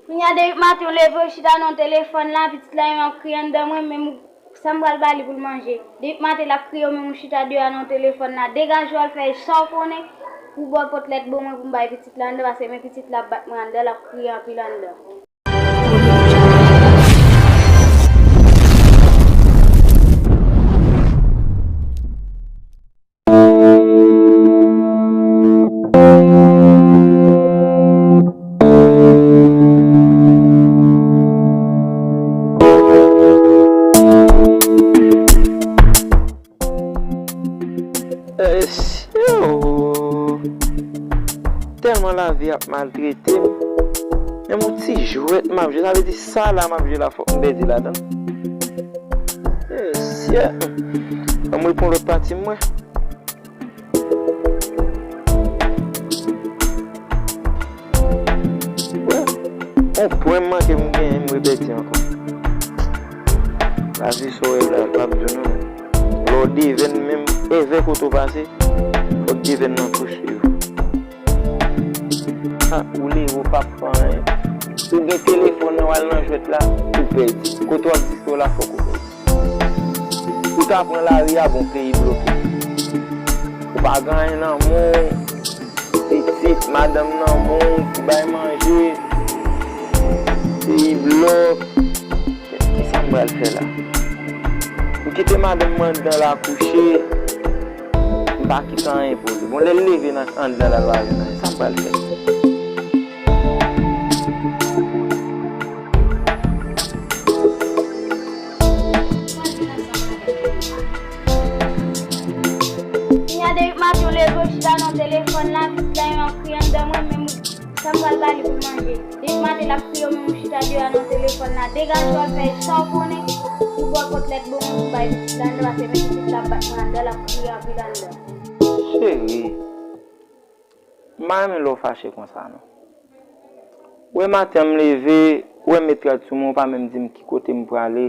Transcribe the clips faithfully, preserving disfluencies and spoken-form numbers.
Kounye a, depi maten, w leve, w chita nan telefòn la, pitit la menm ap kriye anndan mwen, menm sa m pral ba li pou l manje. Depi maten, l ap kriye, w menm ou chita deyò nan telefòn la. Degaje w al fè sa w konnen, pou w ba w pot lèt bon mwen pou m bay pitit la anndan, paske men pitit la ap bat mwen anndan, l ap kriye anpil anndan. Esye o. Tèlman lavi ap maltrete m. Menm yon ti jwèt m ap jwe. Sa vle di sa la m ap jwe la fòk m pèdi ladan l. Esye. Ban m reponn lòt pati m wè. Wè, yon pwen m manke m genyen, m repèdi ankò. Lavi sa w wè la, l p ap di w non, men lè w devenn menm, evè kote w pase, fòk devenn nan pouswiv ou. A, ou leve, w p ap fè anyen. Ou gen telefòn nan, w al nan jwèt la, ou pèdi. Kote w ap di se w la, fòk ou pèdi. Ou ta pran lari a, bon, peyi bloke. Ou pa gen anyen nan men w, pitit, madanm nan men w, pou bay manje, peyi blòk. Kisa m pral fè la? M kite madanm mwen anndan la kouche, m pa kite anyen pou li. Bon, lè l leve nan anndan la, l pa jwenn anyen. Sa m pral fè? Kounye a, depi maten, w leve, w chita nan telefòn la, pitit la menm ap kriye anndan mwen, menm sa m pral ba li pou l manje. Depi maten, l ap kriye, w menm ou chita deyò nan telefòn la. Degaje w al fè sa w konnen, pou w ba w pot lèt bon mwen pou m bay pitit la anndan, paske men pitit la ap bat mwen anndan, l ap kriye anpil anndan. Cheri, m pa renmen lè w fache konsa, non. Ou wè maten an m leve, ou wè m met rad sou mwen, ou pa menm di m ki kote m prale,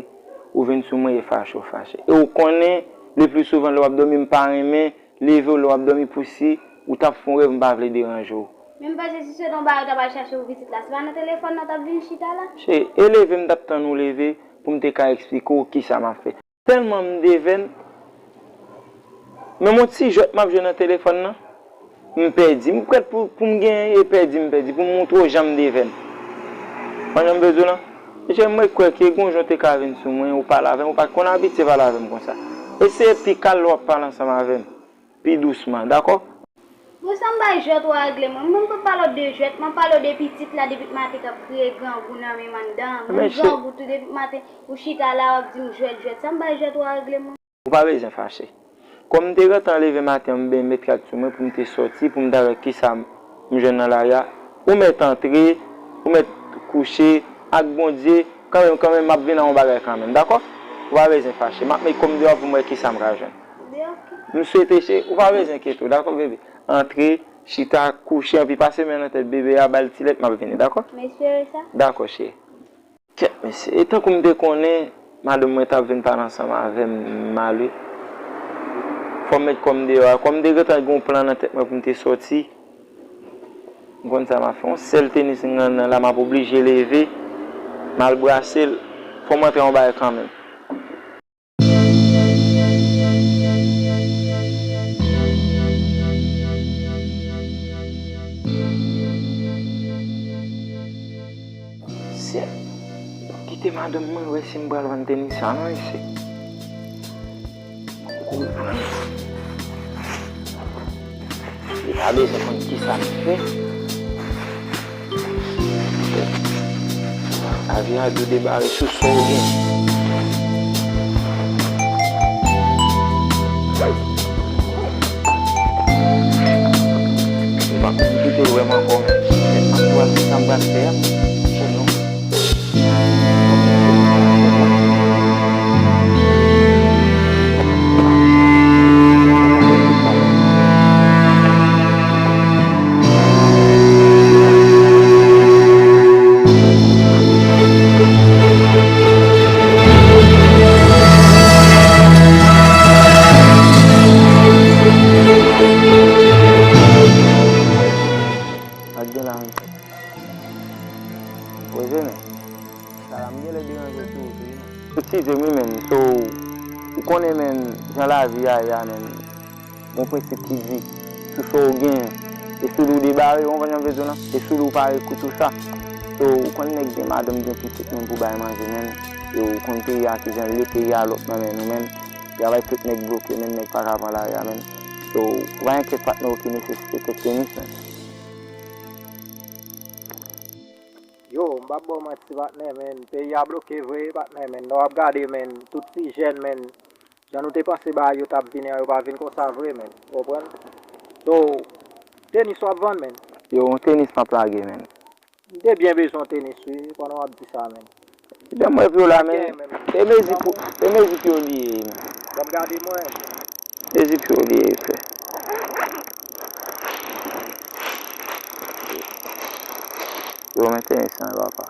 ou vin sou mwen e fache w fache. E ou konnen, le pli souvan lè w ap dòmi, m pa renmen leve w lè w ap dòmi pou si ou t ap fè yon rèv, m pa vle deranje w. Men m panse si se te yon bagay ou t ap al chache pou pitit la, se pa nan telefòn nan w t ap vin chita la? Cheri, e leve m t ap tann ou leve pou m te ka eksplike w kisa m ap fè. Tèlman m devenn, menm yon ti jwèt m ap jwe nan telefòn nan, m pèdi. M prèt pou, pou m genyen e pèdi, m pèdi, pou m montre w jan m devenn. Konn jan m bezwen lan? Mesye, mwen kwè ke gon jan w te ka vin sou mwen, ou pale avè m, ou pa t konn abitye pale avè m konsa. Eseye pi kalm lè w ap pale ansanm avè m, pi dousman, dakò? Bon, sa m bay jwèt ou a regle mwen. Mwen, m pa pale w de jwèt, mwen pale w de pitit la depi maten k ap kriye grangou nan men m anndan. Menm grangou tou depi maten, ou chita la, w ap di m jwèt, jwèt. Sa m bay jwèt ou a regle mwen. Ou pa bezwen fache. Kòm m te gentan leve maten an, m ben met rad sou mwen pou m te sòti, pou m ta wè kisa m jwenn nan lari a. Ou mèt antre, ou mèt kouche, ak Bondye, kanmenm, kanmenm, m ap vin ak yon bagay kanmenm, dakò? Ou pa bezwen fache. M ap met kò m deyò pou m wè kisa m ka jwenn. M swete, cheri, ou pa bezwen enkyete w, dakò, bebe? Antre, chita, kouche, anpi pase men nan tèt bebe a, ba l ti lèt, m ap vini, dakò? M espere sa. Dakò, cheri. Kèt, mesye, e tankou m te konnen madanm mwen t ap vin pale ansanm avè m, m ale. Fò m met kò m deyò a. Kòm m te gentan gen yon plan nan tèt mwen pou m te sòti, m konn sa m ap fè. Yon sèl tenis m gen nan la, m ap oblije leve, m al brase l. Fò m antre yon bagay kanmenm. Syèl, kite madanm mwen wè si m pral vann tenis sa non, mesye. Li pa bezwen konn kisa m fè. Lavi a di w debare sou sa w gen. Li pa konn kite w wè m ankò menm. Mwen ap pral fè sa m pral fè a. Sinon, pa t gen la menm. Poze men. Sa la m genlè deranje w tou, wi, men. Eskize m, wi, men. So, ou konnen, men, jan lavi a ye a, men. Yon prensip ki di, sou sa w genyen. E sou li w debare, w konprann jan m vle di w lan? E sou li w pare kout ou sa. So, ou konn nèg gen madanm, gen pitit menm pou bay manje menm. E ou konn peyi a kijan l ye, peyi a lòk nan men nou menm. Travay tout nèg bloke menm, nèg pa ka pran lari a menm. So, ou pa enkyèt patnè w ki nesesite kèk tenis menm. Yo, m p ap ba w manti patnè menm, peyi a bloke vre patnè menm. Lè w ap gade menm, tout ti jèn menm, jan nou te panse bagay yo t ap vini an, yo pa vin konsa vre menm. Ou konprann? So, tenis w ap vann menm? Yo, yon tenis m ap lage menm. M te byen bezwen tenis wi, pandan w ap di sa menm. Dèm wè pye w la menm. E mezi pou, e mezi pye w li ye menm. Ban m gade mwen. Mezi pye w li ye frè. Yo, men tenis lan papa.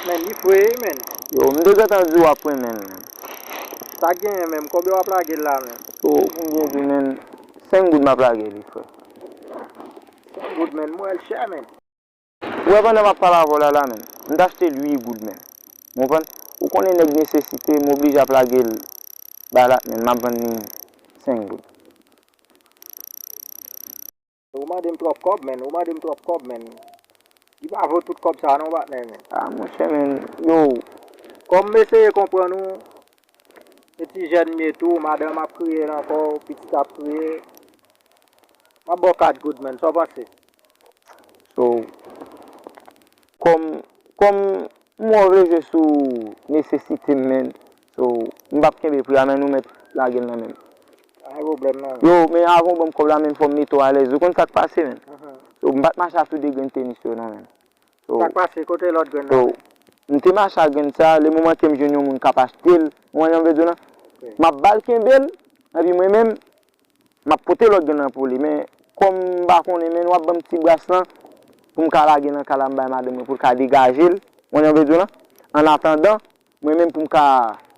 Men li fre wi menm. Yo, m te gentan di w ap renmen l menm. Sa k genyen menm, konbyen w ap lage l la menm? Yo, konbyen di menm? Senk goud m ap lage li frè. Senk goud menm, m wè l chè menm. Ou wè pandan m ap pale avè w la la menm, m t achte l uit goud menm. Ou konprann? Ou konnen nèg nesesite, m oblije ap lage l balat menm, m ap vann li senk goud. Ou mande m twòp kòb menm, ou mande m twòp kòb menm. Li pa vo tout kòb sa non patnè menm. A monchè menm, yo. Kòm m eseye konprann ou, se ti jèn m ye tou, madanm ap kriye nan kò w, pitit ap kriye. M ap ba w kat goud menm, sa w panse? So, kòm, kòm m wè w vle jwe sou nesesite m menm, so, m p ap kenbe pri a menm, nou mèt lage l nan men m. Pa gen pwoblèm non. Yo, men avan w ban m kòb la menm, fò m mete w alèz. Ou konn sa k pase menm? So, m pa t mache ak tou de grenn tenis yo non menm. So, sa k pase? Kote lòt grenn nan? So, m te mache ak grenn sa, le moman ke m jwenn yon moun k ap achte l, ou konprann jan m vle di w lan? M ap ba l kenbe l, epi mwen menm, m ap pote lòt grenn nan pou li. Men, kòm m pa konnen, men w ap ban m ti bras lan, pou m ka lage nan kay la, m bay madanm mwen, pou l ka degaje l, ou konprann jan m vle di w lan? Annatandan, mwen menm pou m ka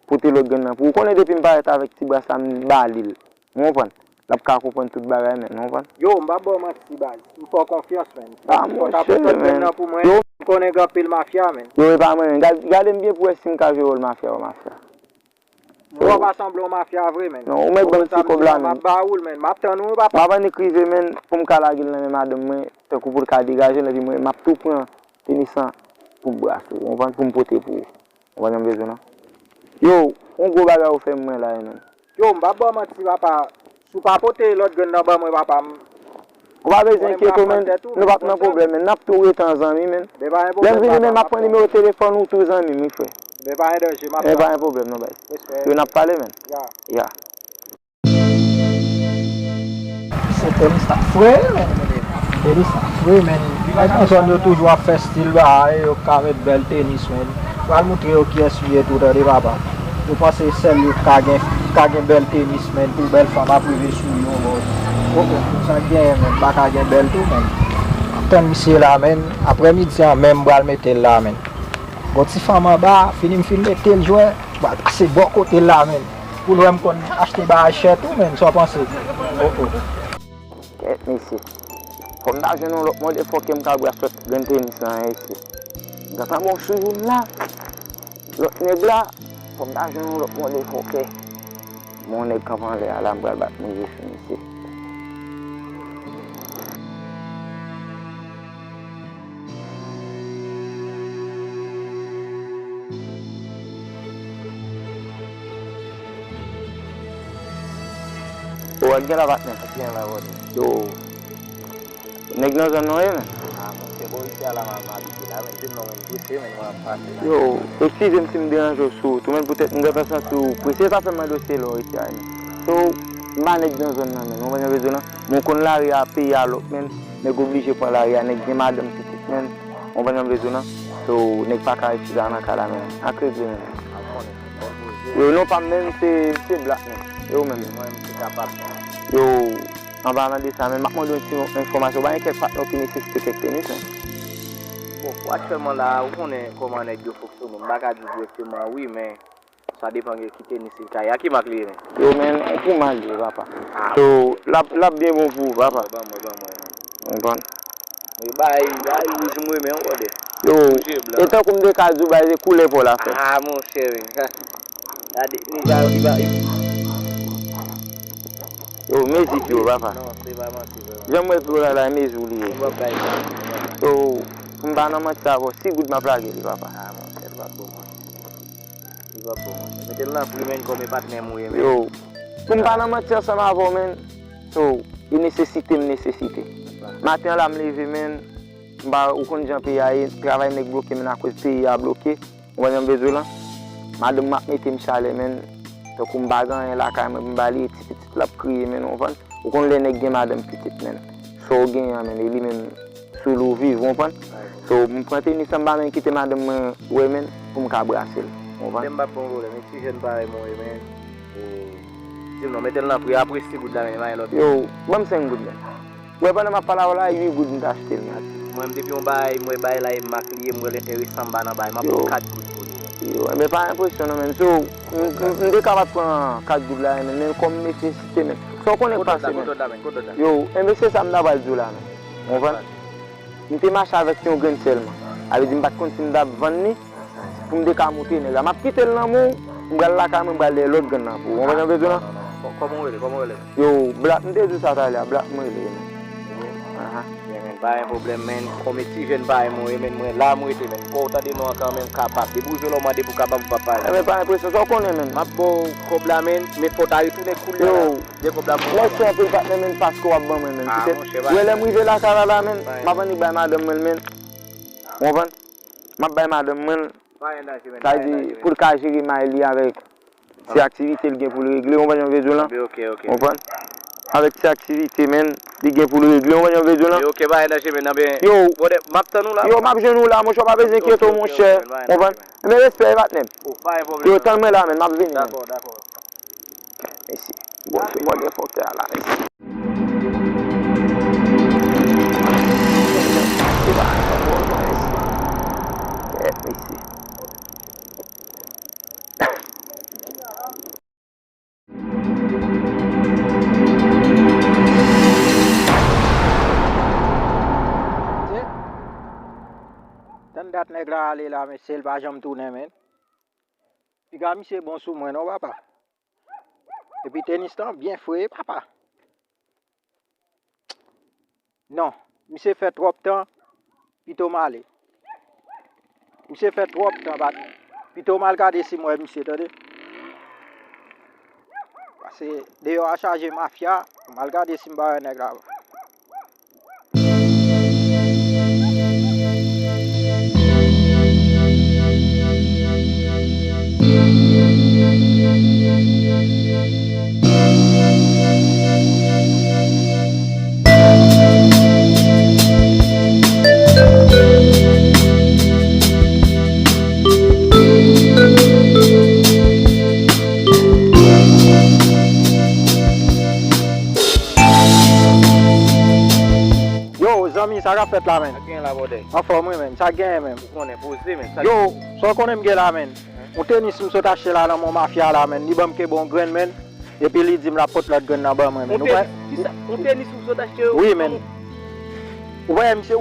pote lòt grenn nan pou ou. Ou konnen depi m parèt avèk ti bras la, m ba li l. Ou konprann? L ap ka konprann tout bagay menm, ou konprann? Yo, m p ap ba w manti baz. M fè w konfyans menm. A monchè, menm. Yo, m konnen gen anpil mafya menm. Yo, e pa mwen menm. Gad, gade m byen pou w wè si m ka jwe wòl mafya, w mafya. M wè w pa sanble yon mafya vre menm. Non, ou mèt ban m ti kòb la menm. M ap ba ou l menm. M ap tann ou papa. M ap annik rive menm pou m ka lage l nan men madanm mwen, tankou pou l ka degaje l, epi mwen, m ap tou pran tenis lan pou m brase w, ou konprann, pou m pote pou ou. Ou konprann jan m bezwen lan? Yo, yon gwo bagay ou fè mwen la wi menm. Yo, m p ap ba w manti papa, si w pa pote lòt grenn nan ban mwen papa, m Ou pa bezwen enkyete w menm, nou p ap nan pwoblèm menm, n ap tou rete an zanmi menm. Lè m vini menm, m ap pran nimewo telefòn ou tou zanmi m wi frè. Men pa gen danje, m ap. Men pa gen pwoblèm non baz. Yo, n ap pale menm. Ya. Ya. Se tenis la fre, men. Tenis la fre, men. Nèg nan zòn yo toujou ap fè stil bagay, yo ka met bèl tenis, men. Pral moutre yo kiyès li ye tou, tande papa. Yo panse sèl yo k ka gen, ka gen bèl tenis, men, pou bèl fanm ap rive sou yo, bò. Oke, pou sa k genyen, men, m pa ka gen bèl tou, men. M ap tann misye la, men. Aprè midi an, men, m pral mete l la, men. Gon ti fanm anba, fini m fin mete l jwè, m pral pase bò kote l la, men. Pou l wè m konn achte bagay chè tou, men, sa w panse? Oh, oh. Kèt mesye. Fò m ta jwenn yon lòt mòde fòkè m ka bwè sòt grenn tenis lan, mesye. M gentan bon sou youn la. Lòt nèg la, fò m ta jwenn yon lòt mòde fòkè. Bon nèg kanpe anlè a la, m pral bat mouye sou misye. Ou wè k gen la patnè? K gen la, brother? Yo. Nèg nan zòn nan ye, men. Ah, monchè, bò isi a la, m abite la, men, di m non, men, m prese, men, mwen ap pase la. Yo, eskize m si m deranje w sou wout ou, men, poutèt m gentan santi w prese, sa fè m mande w si se la w rete a, men. So, m pa nèg nan zòn nan, men, ou konprann jan m vle di w lan? Men w konn lari a, peyi a lòk, men, nèg oblije pran lari a, nèg gen madanm, pitit, men, ou konprann jan m vle di w lan? So, nèg pa ka refize al nan kay la, men, ak regle, men. Yo, non pa m menm, se, se Black, men. Yo, menm. Yo, an palan de sa, men, m ap mande yon ti enfòmasyon. Ou pa gen kèk patnè w ki nesesite kèk tenis, men? Bon, pou aktyèlman la, ou konnen kòman nèg yo fonksyone. M pa ka di w dirèkteman wi, men sa depann de ki tenis li ka ye. A ki mak li ye, men? Yo, men, yon Puma li ye, papa. Ah. So, l ap, l ap byen bon pou ou, papa. Ban mwen, ban mwen, ban mwen, men. Ou konprann? Men bay, bay wouj m renmen, brother. Yo, e tankou m te ka di w, bay, se koulè pa w la fè. Ah, monchè, men. Gade, li va, li va. Yo, mezi pye w, papa. Non, se pa manti, vrèman. Jan m wè pye w la, la, mezi w li ye. Yo, pou m pa nan manti avè w, sis goud m ap lage li, papa. Ah, monchè, li p ap bon, monchè. Li p ap bon, monchè. Mete l nan pri, men, kòm e patnè m ou ye, men. Yo, pou m pa nan manti ansanm avè w, men. Yo, e nesesite m nesesite. Maten an la, m leve, men. M pa, ou konn jan peyi a ye, travay nèg bloke, men, akoz peyi a bloke. Ou konprann jan m vle di w lan? Madanm mwen ap mete m chalè, men. Tankou m pa gen anyen lakay mwen pou m ba li, ti pitit la ap kriye, men, ou konprann? Ou konn lè nèg gen madanm, pitit, men. Sa w genyen an, men, e li menm sou li w viv, ou konprann? So, m pran tenis an, m pa menm kite madanm mwen wè, men, pou m ka brase l, ou konprann? Men m p ap pran pwoblèm, men ti jèn parèy mwen, men, e, di m non, mete l nan pri, apre sis goud la, men, pa gen lòt. Yo, ban m senk goud, men. Wè, pandan m ap pale avè w la, uit goud m t achte l, men. Mwen, m depi yon bagay, m wè bagay la e mak li ye, m wè l enteresan, m pa nan bagay, m ap pran kat goud pou li, men. Yo, enben pa enpresyon non, men. So, m, m, m te ka pa t pran kat goud la, men, men kòm nesesite, men. Sa w konnen k pase, men. Yo, enben se sa m ta pral di w la, men. Ou konprann? M te mache avèk yon grenn sèlman. Sa vle di m pa t konn si m t ap vann li, pou m te ka montre nèg la. M ap kite l nan men w, m pral lakay mwen, m pral dèyè lòt grenn nan pou ou. Ou konprann sa m vle di w lan? Kò-, kòman w rele? Kòman w rele, men? Yo, Black, m te di w sa talè a, Black mwen rele, men. Aha. Byen, men, pa gen pwoblèm, men. Kòm e ti jèn parèy mwen ye, men, mwen la m rete, men. Fò w tande non an kanmenm, Kapab. Depi w jwe la, w mande pou Kapab, ou p ap pa jwe. Enben pa enpresyon, sa w konnen, men. M ap ba w kòb la, men, men fò w ta retounen koulye a la. Yo. De kòb la pou w. Mèsi anpil, patnè, men, paske w ap ban mwen, men. Ah, monchè, pa gen danje. Wè, lè m rive lakay la, la, men, m ap annik bay madanm mwen, men. Ou konprann? M ap bay madanm mwen. Pa gen danje, men. Sa vle di, pou l ka jere may li avèk ti aktivite l gen pou l regle, ou konprann jan m vle di w lan? Anben, ok, ok. Ou konprann? Avèk ti aktivite, men, li gen pou l regle, ou konprann jan m vle di w lan? Anben, ok, pa gen danje, men, anben. Yo. Brother, m ap tann ou la. Yo, m ap jwenn ou la, monchè, w pa bezwen enkyete w, monchè. Ou konprann? Enben, respè, patnè m. Oh, pa gen pwoblèm. Yo, tann mwen la, men, m ap vini, men. Dakò, dakò. Mesye. Bon, se mòde fòkè a la, mesye. Se pa sa bon, non, mesye. Kèt, mesye. Tann dat nèg la ale la, mesye, l pa janm tounen, men. Piga misye bon sou mwen, non, papa. Epi tenis lan byen fre, papa. Non, misye fè twòp tan, pito m ale. Misye fè twòp tan, patnè. Pito m al gade si m wè misye, tande. Paske deyò a chaje mafya, m al gade si m pa wè nèg la. Yo, zanmi, sa k ap fèt la, men? Sa k genyen la, brother? Anfòm, wi, men. Sa k genyen, men? Ou konnen, poze, men. Yo, sa w konnen m gen la, men? Yon tenis m sot achte la nan men mafya la, men. Li ban m kenbe yon grenn, men. Epi li di m l ap pot lòt grenn nan ban mwen, men. Yon tenis? Kisa? Yon tenis ou sot achte yo? Wi, men. Ou wè, misye,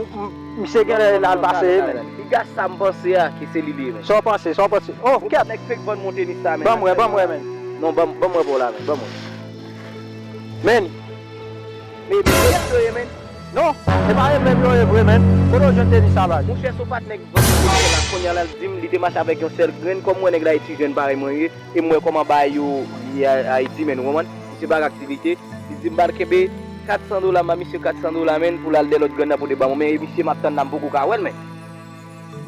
misye gen lè l al pase, men. Piga sa m panse a, ki se li li ye, men. Sa w panse, sa w panse? Oh, kèt! Nèg fake vann mwen tenis sa, men. Ban m wè, ban m wè, men. Non, ban m, ban m wè pou w la, men. Ban m wè. Men. Men, men, men, men, men. Non, e pa reblèm yo ye vre, men. Kote w jwenn tenis sa, baz? Monchè, se yon patnè k vann mwen tenis la, kounye a la, l di m li te mache avèk yon sèl grenn, kòm mwen nèg la e ti jèn parèy mwen ye, e m wè kòman bagay yo ye a Ayiti, men, ou konprann? Misye pa gen aktivite, li di m ba l kenbe kat san dola, m ba misye kat san dola, men, pou l al dèyè lòt grenn nan pote ban mwen, men, e misye m ap tann la, m poko ka wè l, men.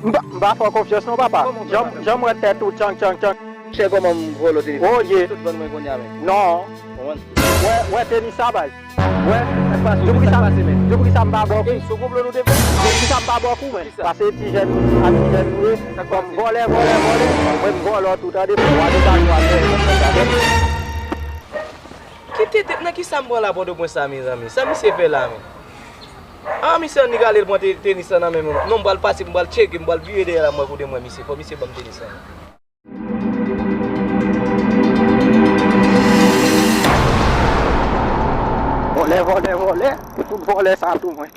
M pa, m pa fè w konfyans non, papa. Jan, jan m wè tèt ou, tchang, tchang, tchang. Chè, kòman m vòlò tenis? Oh, ye. Tout vann mwen kounye a, men. Non. Konprann? Wè, wè tenis sa, baz. Wè. Sa k pase, men? Di poukisa m pa ba w kou, men? Sa k pase, men? Di poukisa m pa ba w kou, men? Poukisa? Pase ti jèn, a ti jèn ou ye. Sa k pase? Kòm vòlè, vòlè, vòlè. Mwen m vòlò tou, tande, pou w ale ba nou afè. Kite tèt, nan kisa m pran la Pòtoprens la, mezanmi? Sa misye fè la, men? Ah, misye annik ale l pran te-, tenis lan nan men m. Non, m pral pase, m pral tcheke, m pral vire dèyè la, m wè kote m wè misye. Fò misye ban m tenis lan. Vòlè, vòlè, vòlè. Tout vòlè sa tou mwen.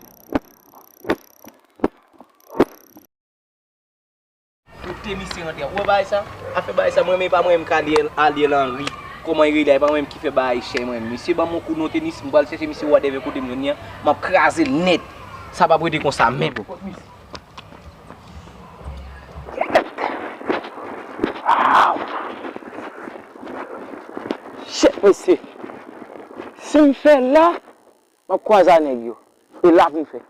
Misye rantre. Ou wè bagay sa? Afè bagay sa, mwen menm, e pa mwen menm k ale Ariel Henry. Kòman li rele a? E pa mwen menm ki fè bagay chè mwen. Misye ban m yon kou nan tenis, m pral chèche misye whatever kote m jwenn li an, m ap kraze l nèt. Sa p ap rete konsa menm. Shit, mesye. Si m fè la, m ap kwaze a nèg yo. E la pou m fè.